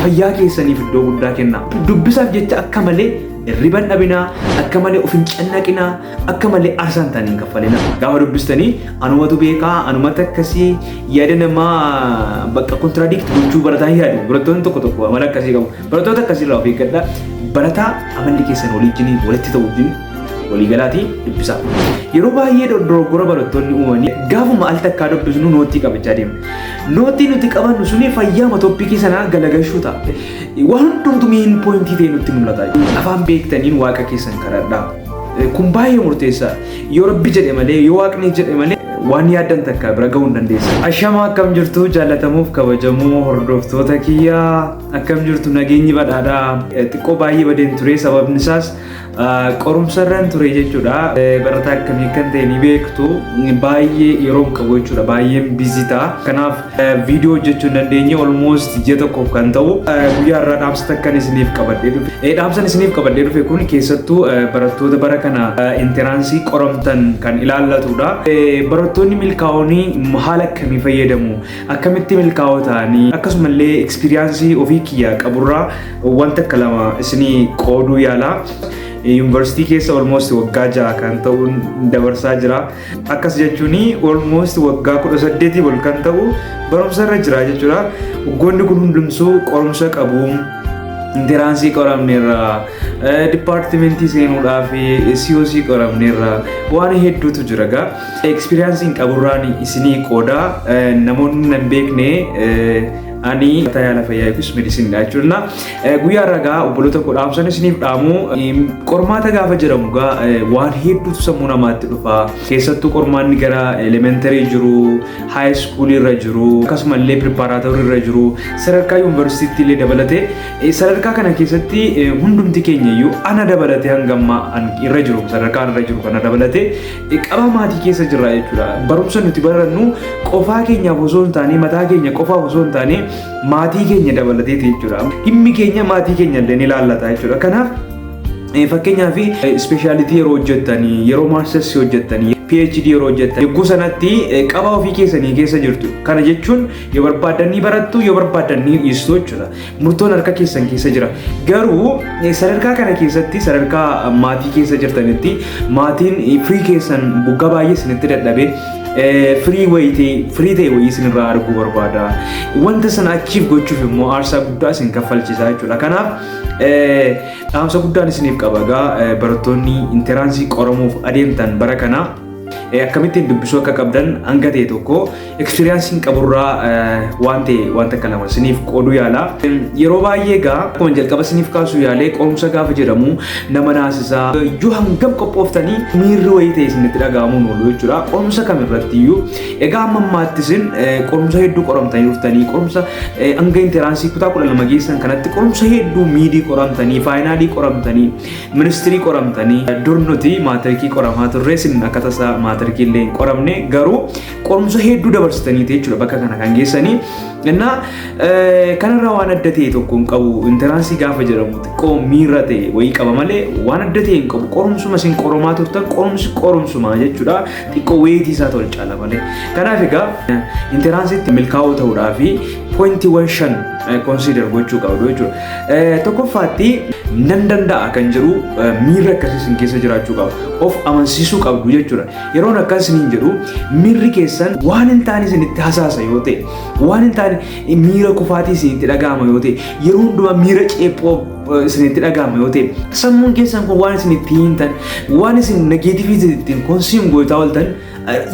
Fayyaa keessaniif iddoo guddaa kennaa. Dubbisaaf jecha akka malee hirriba hin dhabinaa, akka malee of hin cannaqinaa, akka malee aarsaa hin taane hin kaffalinaa. Gaafa dubbistanii anumatu beekaa, anumatu akkasii yaada namaa bakka contradict gochuu barataa hin yaadu. Barattoonni tokko tokko amala akkasii qabu. Barattoota akkasiirraa of eeggadhaa. Barataa amalli keessan waliin walitti ta'u wajjin waliigalaatii dubbisaa. Yeroo baay'ee dogoggora barattoonni uumanii gaafuma al takkaa dubbisnu nootii qabachaa deemna. Nootii nuti qabannu suni fayyaama topicii sanaa galagashuu ta'a. Waan hundumtu main pointii ta'e nutti mul'ata. Afaan beektaniin Waaqa keessan kadhadhaa. Kun baay'ee murteessaa. Yoo Rabbi jedhe malee, yoo Waaqni jedhe malee, waan yaaddan takka bira gahuu hin dandeessan. Ashama, akkam jirtu jaallatamuuf kabajamuu hordoftoota kiyyaa? Akkam jirtu? Nageenyi badhaadhaa? Xiqqoo baay'ee badeen ture, sababni isaas qorumsa irraan ture jechuudha. Barataa akkamii kan ta'e ni beektu, baay'ee yeroo hin qabu jechuudha, baay'een busy ta'a. Kanaaf viidiyoo hojjechuu hin dandeenye almost ji'a tokkoof kan ta'u. Guyyaa irraa dhaamsa takkan isiniif qabadhee dhufe. Dhaamsan isiniif qabadhee dhufe kun keessattuu barattoota bara kana entranceii qoramtan kan ilaallatudha. Barattoonni milkaa'oonii haala akkamii fayyadamu? Akkamitti milkaa'oo ta'anii? Akkasumallee experienceii ofii kiyyaa qaburraa wanta akka lama isinii qooduu yaala. Yuunivarsiitii keessa almost waggaa 6 kan ta'u dabarsaa jira. Akkas jechuun almost waggaa 18 ol kan ta'u barumsa irra jira jechuudha. Waggoonni kun hundumsuu qorumsa qabu. Entranceii qoramneerra, departmentii seenuudhaaf COC qoramneerra, waan hedduutu jira gaa. Experienceiin qaburraan isinii qooda. Namoonni nan beekne, ani yaala fayyaa yookiis medicineiidha jechuudha. Guyyaa irraa gaa obboloota koo, dhaamsan isiniif dhaamu, qormaata gaafa jedhamu gaa waan hedduutu sammuu namaatti dhufa. Keessattuu qormaanni gara elementary jiru, high schoolii irra jiru, akkasumallee preparatory irra jiru, sadarkaa yuunivarsiitii illee dabalatee, sadarkaa kana keessatti hundumti keenya iyyuu, ana dabalatee, hanga ammaa irra jiru, sadarkaa irra jiru kana dabalatee, qaba maatii keessa jirra jechuudha. Barumsa nuti barannu qofaa keenyaaf osoo hin taane, mataa keenya qofaaf osoo hin taane, maatii keenya dabalateeti jechuudha. Dhimmi keenya maatii keenya illee ni ilaallata jechuudha. Kanaaf fakkeenyaaf specialty yeroo hojjettanii, yeroo mastersii hojjettanii, PhD yeroo hojjettan, yogguu sanatti qaba ofii keessanii keessa jirtu. Kana jechuun yoo barbaaddan ni barattu, yoo barbaaddan ni dhiistu jechuudha. Murtoon harka keessan keessa jira. Garuu sadarkaa kana keessatti, sadarkaa maatii keessa jirtanitti, maatiin firii keessan bugga baay'ee isinitti dadhabee firii wayii, firii ta'e wayii isinirraa arguu barbaada. Wanta sana achiif gochuuf immoo aarsaa guddaa isin kaffalchiisa jechuudha. Kanaaf dhaamsa guddaan isiniif qaba egaa, barattoonni entranceii qoramuuf adeemtan bara kana akkamittiin dubbisuu akka qabdan hanga ta'e tokko experienceiin qaburraa waan ta'e wanta akka lama isiniif qooduu yaala. Yeroo baay'ee egaa akkuma jalqaba isiniif kaasuu yaalee, qorumsa gaafa jedhamu nama naasisaa, yoo hangam qophooftanii miirri wayii ta'e isinitti dhaga'amuun oolu jechuudha. Qorumsa kamirratti iyyuu egaa amma ammaatti isin qorumsa hedduu qoramtanii dhuftanii, qorumsa hanga entranceii kutaa 12 geessan kanatti qorumsa hedduu, midii qoramtanii, finalii qoramtanii, ministirii qoramtanii, dur nuti maatirikii qoramaa turre, isin akka tasaa maatirikii illee hin qoramne, garuu qorumsa hedduu dabarsitaniiti jechuudha bakka kana kan geessanii. Innaa kanarraa waan adda ta'e tokko hin qabu. Entranceii gaafa jedhamu xiqqoo miira ta'e wayii qaba malee waan adda ta'e hin qabu. Qorumsuma isin qoramaa turtan, qorumsi qorumsuma jechuudha. Xiqqoo weightii isaa tol caala malee. Kanaaf egaa entranceiitti milkaa'uu ta'uudhaa fi pointiiwwan shan consider gochuu qabdu jechuudha. Tokkoffaatti, nan danda'a kan jedhu miirri akkasii isin keessa jiraachuu qaba. Of amansiisuu qabdu jechuudha. Yeroon akkas isiniin jedhu, miirri keessan waan hin taane isinitti hasaasa yoo ta'e, waan hin taane miira kufaatii isinitti dhaga'ama yoo ta'e, yeroo hundumaa miira ceephoo isinitti dhaga'ama yoo ta'e, sammuun keessan kun waan isinitti hin taane, waan isin negativeii ittiin consume gootaa ooltan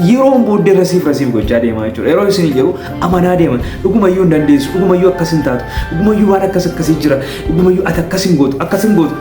yeroo booddee rasiif rasiif gochaa deemaa jechuudha. Yeroo isin jedhu amanaa deeman, dhugumayyuu hin dandeessu, dhugumayyuu akkas hin taatu, dhugumayyuu waan akkas akkasii jira, dhugumayyuu ati akkas hin gootu, akkas hin gootu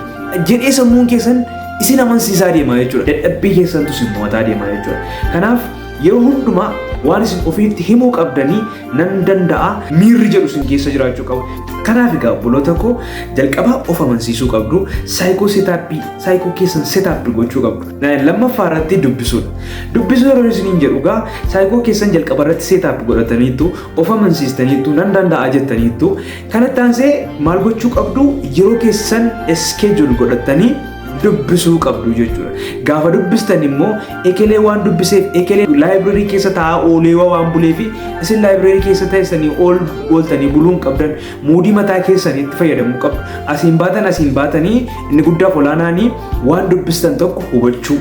jedhee sammuun keessan isin amansiisaa deema jechuudha. Dadhabbii keessantu isin mo'ataa deema jechuudha. Kanaaf yeroo hundumaa waan isin ofiitti himuu qabdanii, nan danda'a miirri jedhu isin keessa jiraachuu qabu. Kanaaf egaa obboloota koo, jalqabaa of amansiisuu qabdu, psycho setupii, psycho keessan setupii gochuu qabdu. Lammaffaa irratti dubbisuudha. Dubbisuu yeroo isiniin jedhu egaa, psycho keessan jalqaba irratti setup godhataniittu, of amansiistaniittu, nan danda'a jettaniittu, kanatti aansee maal gochuu qabdu? Yeroo keessan schedule godhatanii Dubbisuu qabdu jechuudha. Gaafa dubbistan immoo ekelee waan dubbiseef, ekelee library keessa taa'aa oolee waan bulee fi isin library keessa teessanii ooltanii buluun qabdan, moodii mataa keessaniitti fayyadamuu qabdu. Asiin baatanii inni guddaaf olaanaanii waan dubbistan tokko hubachuu.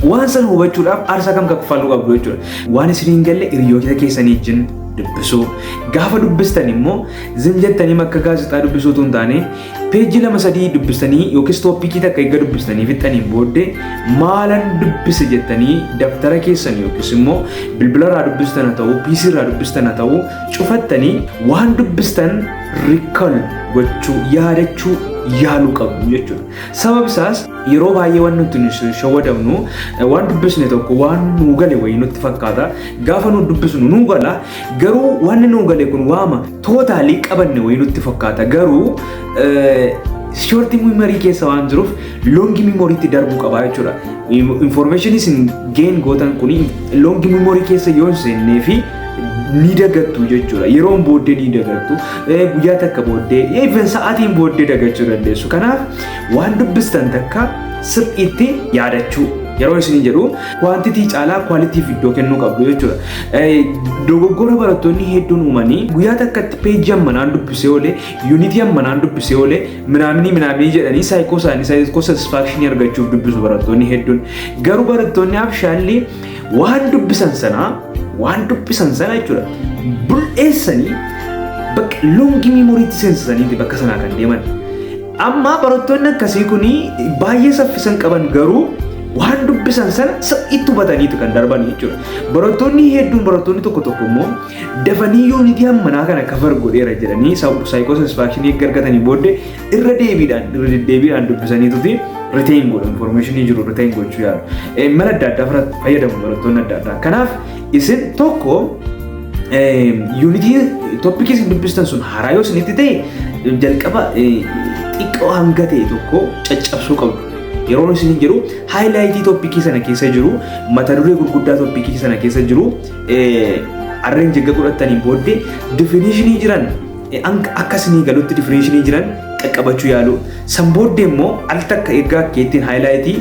Waan san hubachuudhaaf aarsaa kam kaffaluu qabdu jechuudha. Waan isin hin galle hiriyoota keessanii wajjin dubbisuu. Gaafa dubbistan immoo zim jettanii akka gaazexaa dubbisuu hin taane, peejii lama sadii dubbistanii yookiis topicii takka eegga dubbistanii fixxaniin booddee maalan dubbise jettanii daftara keessan yookiis immoo bilbila irraa dubbistan haa ta'uu, PC irraa dubbistan haa ta'uu, cufattanii waan dubbistan recall gochuu, yaadachuu yaaluu qabdu jechuudha. Sabab isaas yeroo baay'ee waan nuti shawwadamnu, waan dubbisne tokko waan nuu gale wayii nutti fakkaata. Gaafa nu dubbisnu nuu gala, garuu wanni nuu gale kun waama totally qabanne wayii nutti fakkaata. Garuu short memory keessa waan jiruuf long memoryitti darbuu qaba jechuudha. Information isin gain gootan kun long memory keessa yoo hin seennee fi ni dagattu jechuudha. Yeroon booddee ni dagattu. Guyyaa takka booddee, even sa'aatiin booddee dagachuu dandeessu. Kanaaf waan dubbistan takka sirriitti yaadachuu. Yeroo isin jedhu quantity caalaa qualityf iddoo kennuu qabdu jechuudha. Dogoggora barattoonni hedduun uumanii guyyaa takkatti peejii ammanaan dubbisee oolee, unitii ammanaan dubbisee oolee, minaaminii minaaminii jedhanii saayikoo isaanii psycho satisfactionii argachuuf dubbisu barattoonni hedduun. Garuu barattoonni abshaalli waan dubbisan sana jechuudha bul'eessanii bakka long memoryitti seensisaniiti bakka sanaa kan deeman. Amma barattoonni akkasii kuni baay'ee saffisan qaban, garuu waan dubbisan sana sirriitti hubataniitu kan darban jechuudha. Barattoonni hedduun, barattoonni tokko tokko immoo dafanii unitii hammanaa kana cover godheera jedhanii psycho satisfactionii argatanii booddee irra deddeebiidhaan dubbisaniituti retain godhu, informationii jiru retain gochuu yaalu. Mala adda addaa fayyadamu barattoonni adda addaa. Kanaaf isin tokko unitii topicii isin dubbistan sun haaraa yoo isinitti ta'e, jalqaba xiqqoo hanga ta'e tokko caccabsuu qabdu. Yeroo isin jedhu highlightii topicii sana keessa jiru, mata duree gurguddaa topicii sana keessa jiru arrange erga godhataniin booddee definitionii jiran akka isinii galutti definitionii jiran qaqqabachuu yaalu. San booddee immoo al takka ergaa keettiin highlightii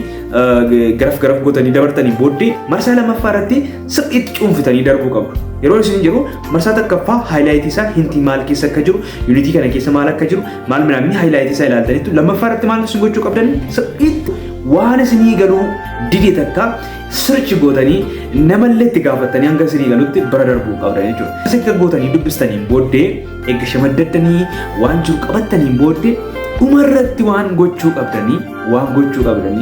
garaf garaf gootanii dabartanii booddee marsaa lammaffaa irratti sirriitti cuunfitanii darbuu qabdu. Yeroo isin jedhu marsaa takkaffaa highlightii isaa, hintii maal keessa akka jiru, unitii kana keessa maal akka jiru, maal minaamni highlightii isaa ilaaltaniitu, lammaffaa irratti maal isin gochuu qabdan, sirriitti waan isinii galuu dide takka search gootanii namallee itti gaafattanii hanga isinii galutti bira darbuu qabdan jechuudha. Akka gootanii dubbistaniin booddee, eegga shamaddattanii waan jiru qabattaniin booddee, dhumarratti waan gochuu qabdanii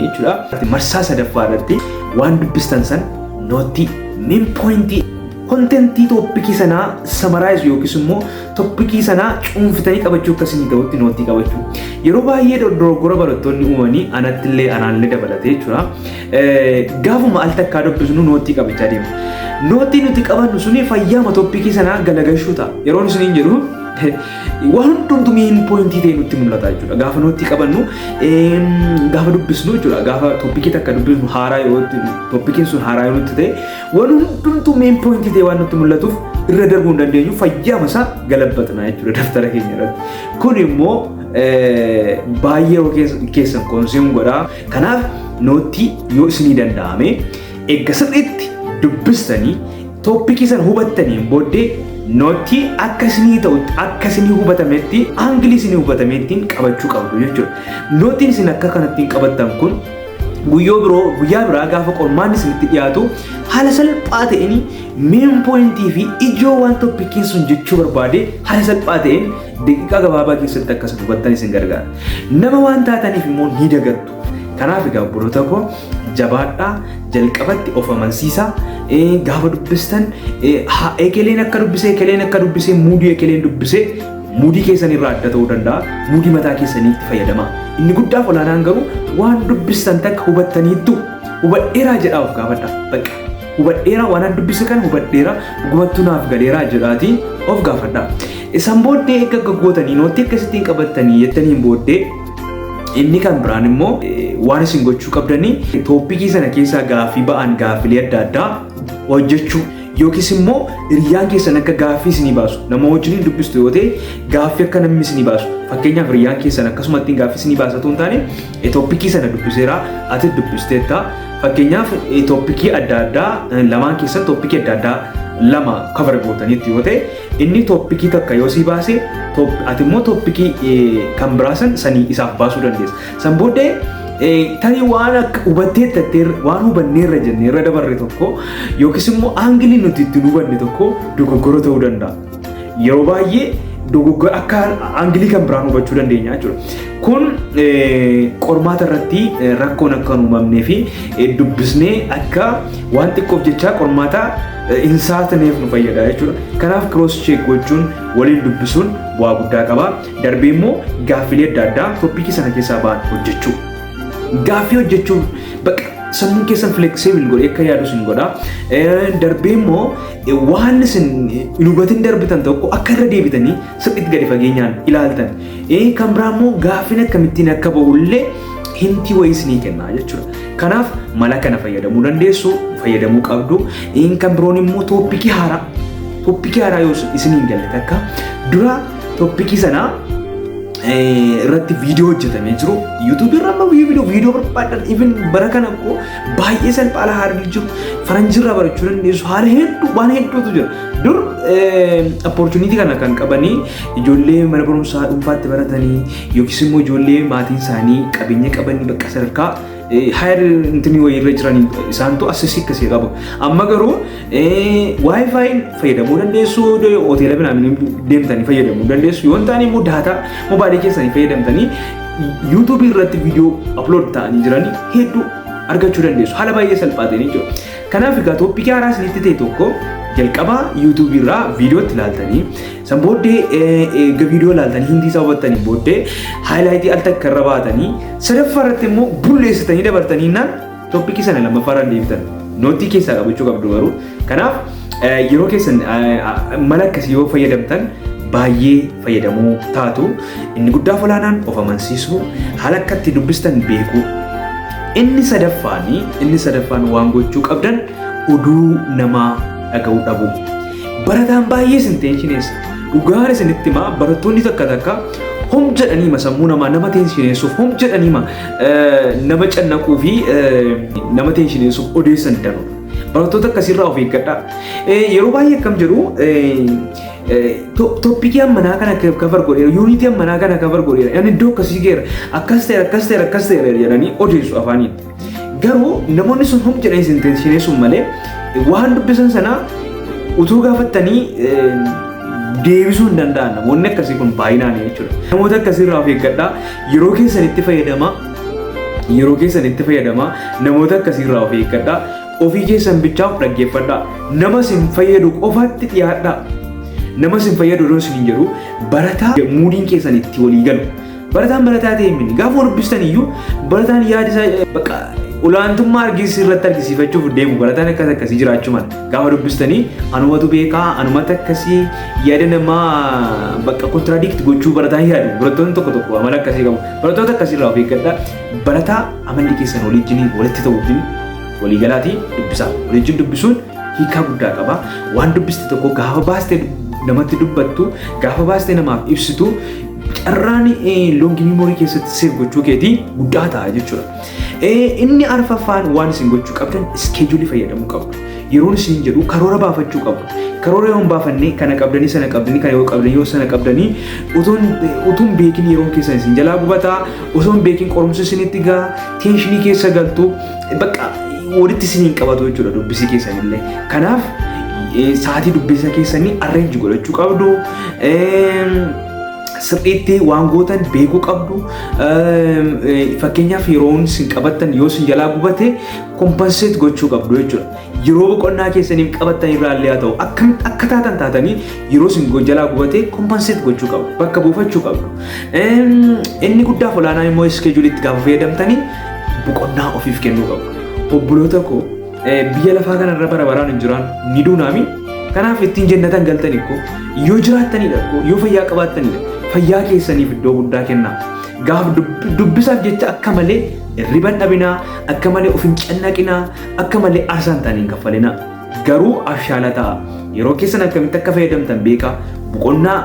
jechuudha. Marsaa sadaffaa irratti waan dubbistan san noteii, main pointii, contentii topicii sanaa summarize yookiis immoo topicii sanaa cuunfitanii qabachuu akkasii ta'utti noteii qabachuu. Yeroo baay'ee dogoggora barattoonni uumanii, anatti illee anaallee dabalatee jechuudha. Gaafuma al takkaa dubbisnu noteii qabachaa deemu. Noteii nuti qabannu suni fayyaama topicii sanaa galagashuu ta'a. Yeroon isiniin jedhu waan hundumtu main pointii ta'e nutti mul'ata jechuudha. Gaafa noteii qabannu, gaafa dubbisnu jechuudha. Gaafa topicii takka dubbisnu haaraa yoo topiciin sun haaraa yoo nutti ta'e, waan hundumtu main pointii ta'e waan nutti mul'atuuf irra darbuu hin dandeenyu, fayyaama isaa galabbatna jechuudha daftara keenya irratti. Kun immoo baay'ee yeroo keessan consume godha. Kanaaf noteii yoo isinii danda'ame eegga sirriitti dubbistanii topicii sana hubattaniin booddee noteii akka isinii ta'utti, akka isinii hubatametti, angleii isinii hubatamettiin qabachuu qabdu jechuudha. Noteiin isin akka kanattiin qabattan kun guyyoo biroo, guyyaa biraa gaafa qormaanni isinitti dhiyaatu haala salphaa ta'een main pointii fi ijoo waan topiciin sun jechuu barbaade haala salphaa ta'een daqiiqaa gabaabaa keessatti akkasuma hubattan isin gargaara. Nama waan taataniif immoo ni dagattu. Kanaaf egaa obboloota koo, jabaadhaa, jalqabatti of amansiisaa. Gaafa dubbistan ekeleen akka dubbisee, ekeleen akka dubbisee, moodii ekeleen dubbisee moodii keessan irraa adda ta'uu danda'a. Moodii mataa keessaniitti fayyadamaa. Inni guddaaf olaanaan garuu waan dubbistan takka hubattaniittu, hubadheeraa jedhaa of gaafadha. Bakka hubadheeraa, waan an dubbise kan hubadheeraa, dhugumattuu naaf galeeraa jedhaatii of gaafadha. Isaan booddee eegga gootanii noteii akkasittiin qabattanii jettaniin booddee, inni kan biraan immoo waan isin gochuu qabdanii topicii sana keessaa gaaffii ba'an, gaaffilee adda addaa hojjechuu. Yookiis immoo hiriyyaan keessan akka gaaffii isinii baasu, nama wajjin dubbistu yoo ta'e, gaaffii akka namni isinii baasu. Fakkeenyaaf, hiriyyaan keessan akkasumatti gaaffii isinii baasatu hin taane, topicii sana dubbiseera, ati dubbisteetta. Fakkeenyaaf, topicii adda addaa lamaan keessan topicii adda addaa lama cover gootaniitti yoo ta'e, inni topicii takka yoo sii baase, ati immoo topicii kan biraasan sanii isaaf baasuu dandeessa. San booddee tarii waan akka hubatteetta, waan hubanneerra jennee irra dabarre tokko yookiis immoo angle nuti ittiin hubanne tokko dogoggora ta'uu danda'a. Yeroo baay'ee dogoggora akka angle kan biraan hubachuu dandeenya jechuudha. Kun qormaata irratti rakkoon akka hin uumamnee fi dubbisnee akka waan xiqqoof jecha qormaata hin saataneef nu fayyada jechuudha. Kanaaf cross check gochuun, waliin dubbisuun bu'aa guddaa qaba. Darbee immoo gaaffilee adda addaa topicii sana keessaa ba'an hojjechuu. Gaaffii hojjechuun bakka sammuun keessan flexible godhee akka yaadu isin godha. Darbee immoo waan isin hin hubatin darbitan tokko akka irra deebitanii sirriitti gadi fageenyaan ilaaltan. Kan biraa immoo gaaffiin akkamittiin akka ba'ullee hintii wayii isinii kenna jechuudha. Kanaaf mala kana fayyadamuu dandeessu, fayyadamuu qabdu. Kan biroon immoo topicii haaraa. Topicii haaraa yoo isin hin galle takka dura topicii sanaa irratti viidiyoo hojjetamee jiru. YouTubeii irra amma viidiyoo barbaadan, even bara kana koo baay'ee salphaadha haalli jiru. Faranjiirraa barachuu dandeessu, haala hedduu, waan hedduutu jira. Dur opportunity kana kan qabanii ijoollee mana barumsaa dhuunfaatti baratanii yookiis immoo ijoollee maatiin isaanii qabeenya qabanii bakka sadarkaa higher intinii wayii irra jiranii isaantu accessii akkasii qabu. Amma garuu WiFiin fayyadamuu dandeessu, hoteela binaa deemtanii fayyadamuu dandeessu. Yoo hin taane immoo data mobileii keessanii fayyadamtanii YouTubeii irratti viidiyoo upload ta'anii jiranii hedduu argachuu dandeessu. Haala baay'ee salphaa ta'een jechuudha. Kanaaf egaa topicii haaraa isinitti ta'e tokko jalqaba YouTubeii irraa viidiyootti ilaaltanii, san booddee eega viidiyoo ilaaltanii hintii isaa hubattanii booddee highlightii al takka irra baatanii, sadaffaa irratti immoo bulleessitanii dabartanii naan topicii sana lammaffaa irra deebitan. Noteii keessaa qabachuu qabdu garuu. Kanaaf yeroo keessan mala akkasii yoo fayyadamtan baay'ee fayyadamoo taatu. Inni guddaaf olaanaan of amansiisuu, haala akka itti dubbistan beekuu. Inni sadaffaan waan gochuu qabdan oduu namaa dhaga'uu dhabuu. Barataan baay'ee isin tensioneessa. Dhugaan isinitti himaa, barattoonni takka takka hom jedhaniima sammuu namaa nama tensioneessuuf, hom jedhaniima nama cannaquu fi nama tensioneessuuf odeessan danuudha. Barattoota akkasirraa of eeggadhaa. Yeroo baay'ee akkam jedhu, topicii ammanaa kana cover godheera, unitii ammanaa kana cover godheera, ani iddoo akkasii geera, akkas ta'eera, akkas ta'eera, akkas ta'eera jedhanii odeessu afaaniin. Garuu namoonni sun hom jedhanii isin tensioneessuun malee waan dubbisan sana utuu gaafattanii deebisuu hin danda'an, namoonni akkasii kun baay'inaan jechuudha. Namoota akkasiirraa of eeggadhaa. Yeroo keessanitti fayyadamaa. Yeroo keessanitti fayyadamaa. Namoota akkasiirraa of eeggadhaa. Ofii keessan bichaaf dhaggeeffadhaa. Nama isin fayyadu qofaatti dhiyaadhaa. Nama isin fayyadu yeroo isin jedhu, barataa moodiin keessan itti walii galu. Barataan barataa ta'e mini gaafa dubbistan iyyuu barataan yaada isaa bakka olaantummaa argisiisuu irratti argisiifachuuf deemu, barataan akkas akkasii jiraachuu mala. Gaafa dubbistanii anumatu beekaa, anumatu akkasii, yaada namaa bakka contradict gochuu barataan yaadu. Barattoonni tokko tokko amala akkasii qabu. Barattoota akkasiirraa of eeggadhaa. Barataa amalli keessan waliin walitti ta'u wajjin waliigalaatii dubbisaa. Waliin dubbisuun hiikaa guddaa qaba. Waan dubbiste tokko gaafa baastee namatti dubbattu, gaafa baastee namaaf ibsitu, carraan long memory keessatti save gochuu keetii guddaa ta'a jechuudha. Inni arfaffaan waan isin gochuu qabdan scheduleii fayyadamuu qabdu. Yeroon isin jedhu karoora baafachuu qabdu. Karoora yoo hin baafanne, kana qabdanii, sana qabdanii, kana yoo qabdanii, yoo sana qabdanii, utuun beekin yeroon keessan isin jalaa gubataa, osoo hin beekin qorumsi isinitti gaa, tensionii keessa galtu, bakka walitti isin hin qabatu jechuudha dubbisii keessanillee. Kanaaf sa'aatii dubbisa keessanii arrange godhachuu qabdu. Sirriitti waan gootan beekuu qabdu. Fakkeenyaaf, yeroon isin qabattan yoo isin jalaa gubate compensate gochuu qabdu jechuudha. Yeroo boqonnaa keessaniif qabattan irraa illee haa ta'u, akkamitti akka taatan taatanii yeroo isin jalaa gubate compensate gochuu qabdu. Bakka buufachuu qabdu. Inni guddaaf olaanaa immoo scheduleiitti gaafa fayyadamtanii boqonnaa ofiif kennuu qabdu. Obboloota koo, biyya lafaa kanarra bara baraan hin jiraan, ni duunaami. Kanaaf ittiin jennatan galtanii koo yoo jiraattanidha koo, yoo fayyaa qabaattanidha. Fayyaa keessaniif iddoo guddaa kennaa. Gaaf dubbisaaf jecha akka malee hirriban dhabinaa, akka malee of hin cannaqinaa, akka malee aarsaan ta'anii hin kaffalinaa. Garuu abshaala ta'a. Yeroo keessan akkamitti akka fayyadamtan beekaa. Boqonnaa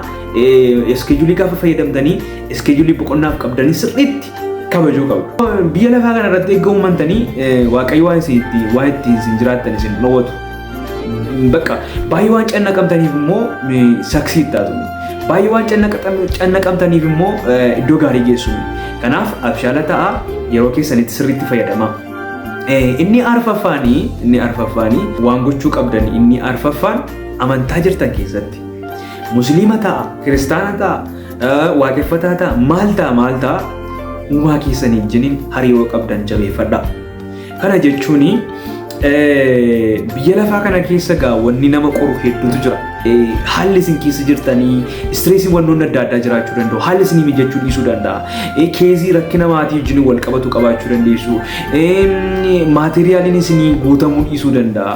schedule gaafa fayyadamtanii schedule boqonnaaf qabdanii sirriitti kabajuu qabdu. Biyya lafaa kana irratti eegga uumamtanii Waaqayyo waan isin itti waan ittiin isin jiraattan isin dhowwatu. Bakka baay'ee waan cannaqamtaniif immoo succeed taatu. Baay'ee waan cannaqamtaniif immoo iddoo gaarii geessu. Kanaaf abshaala ta'a, yeroo keessanitti sirriitti fayyadamaa. Inni arfaffaanii waan gochuu qabdan inni arfaffaan amantaa jirtan keessatti Musliima ta'a, Kiristaana ta'a, Waaqeffataa ta'a, maal ta'a maal ta'a, uumaa keessanii wajjiniin hariiroo qabdan jabeeffadha. Kana jechuun biyya lafaa kana keessa gaa wanni nama qoru hedduutu jira. Haalli isin keessa jirtanii stressiin wantoonni adda addaa jiraachuu danda'u. Haalli isinii mijachuu dhiisuu danda'a. Case rakkina maatii wajjin wal qabatu qabaachuu dandeessu. Materialiin isinii guutamuu dhiisuu danda'a.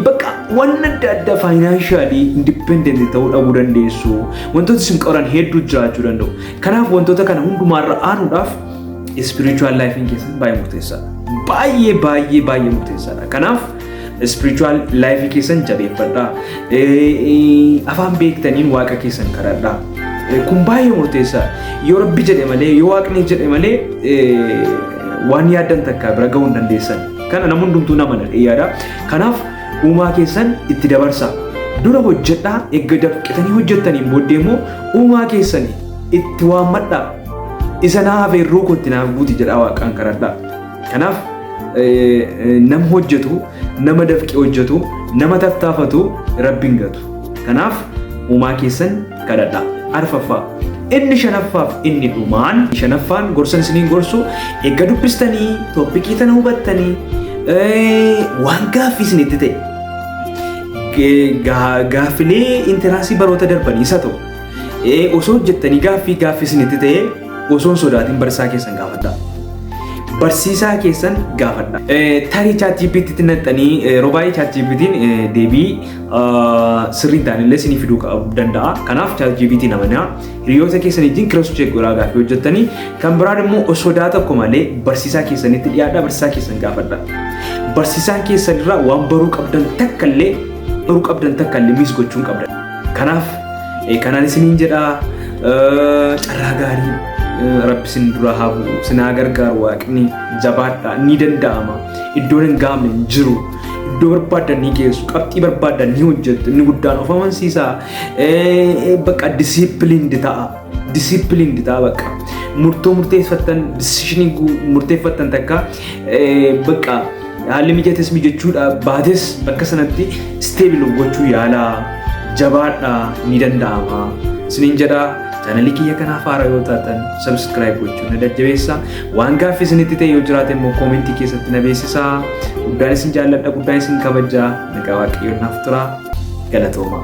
Bakka waan adda addaa financially independent ta'uu dhabuu dandeessu. Wantoota isin qoran hedduu jiraachuu danda'u. Kanaaf wantoota kana hundumaarra aanuudhaaf spiritual lifeiin keessan baay'ee murteessaadha. Baay'ee baay'ee baay'ee murteessaadha. Kanaaf spiritual life keessan jabeeffadhaa. Afaan beektaniin Waaqa keessan kadhadhaa. Kun baay'ee murteessaadha. Yoo Rabbi jedhe malee, yoo Waaqni jedhe malee, waan yaaddan takka bira gahuu hin dandeessan. Kana nama hundumtuu nama yaada. Kanaaf uumaa keessan itti dabarsaa. Dura hojjedhaa, eegga dafqitanii hojjettaniin booddee immoo uumaa keessan itti waammadhaa. Isa naaf hirruu kootti naaf guuti jedhaa Waaqaan kadhadhaa. Kanaaf nama hojjetu, nama dafqee hojjetu, nama tattaafatu Rabbiin gatu. Kanaaf uumaa keessan kadhadhaa. Arfaffaa. Inni shanaffaaf inni dhumaan, shanaffaan gorsan isiniin gorsu, eegga dubbistanii topic tana hubattanii waan gaaffii isinitti ta'e, gaaffilee entrance baroota darbanii isa ta'u osoo hojjettanii gaaffii isinitti ta'e osoo hin sodaatin barsiisaa keessan gaafadhaa. Barsiisaa keessan gaafadha. Tarii ChatGPTtti naqxanii, yeroo baay'ee ChatGPT'n deebii sirrii hin taane illee isinii fiduu danda'a. Kanaaf ChatGPT namanaa, hiriyoota keessan wajjin cross check godhaa gaaffii hojjettanii. Kan biraan immoo sodaa tokko malee barsiisaa keessanitti dhiyaadhaa, barsiisaa keessan gaafadha. Barsiisaan keessan irraa waan baruu qabdan takka illee miss gochuu hin qabdan. Kanaaf kanaan isiniin jedhaa, carraa gaarii Rabbi isin dura haa bu'u, isin haa gargaaru Waaqni. Jabaadhaa, ni danda'ama. Iddoon hin gahamne hin jiru. Iddoo barbaaddan ni geessu, qabxii barbaaddan ni hojjettu. Inni guddaan of amansiisaa. Bakka disciplined ta'a. Disciplined ta'a bakka. Murtoo murteeffattan, decision murteeffattan takka bakka haalli mijates mijachuudha baates bakka sanatti stable gochuu yaalaa, jabaadhaa, ni danda'ama. Isiniin jedhaa. Channel kiyya kanaaf haaraa yoo taatan subscribe gochuun na jajjabeessa. Waan gaaffii isinitti ta'e yoo jiraate immoo comment keessatti na beeksisaa. Guddaan isin jaalladha, guddaan isin kabajaa. Nagaa Waaqayyoon naaf tura. Galatooma.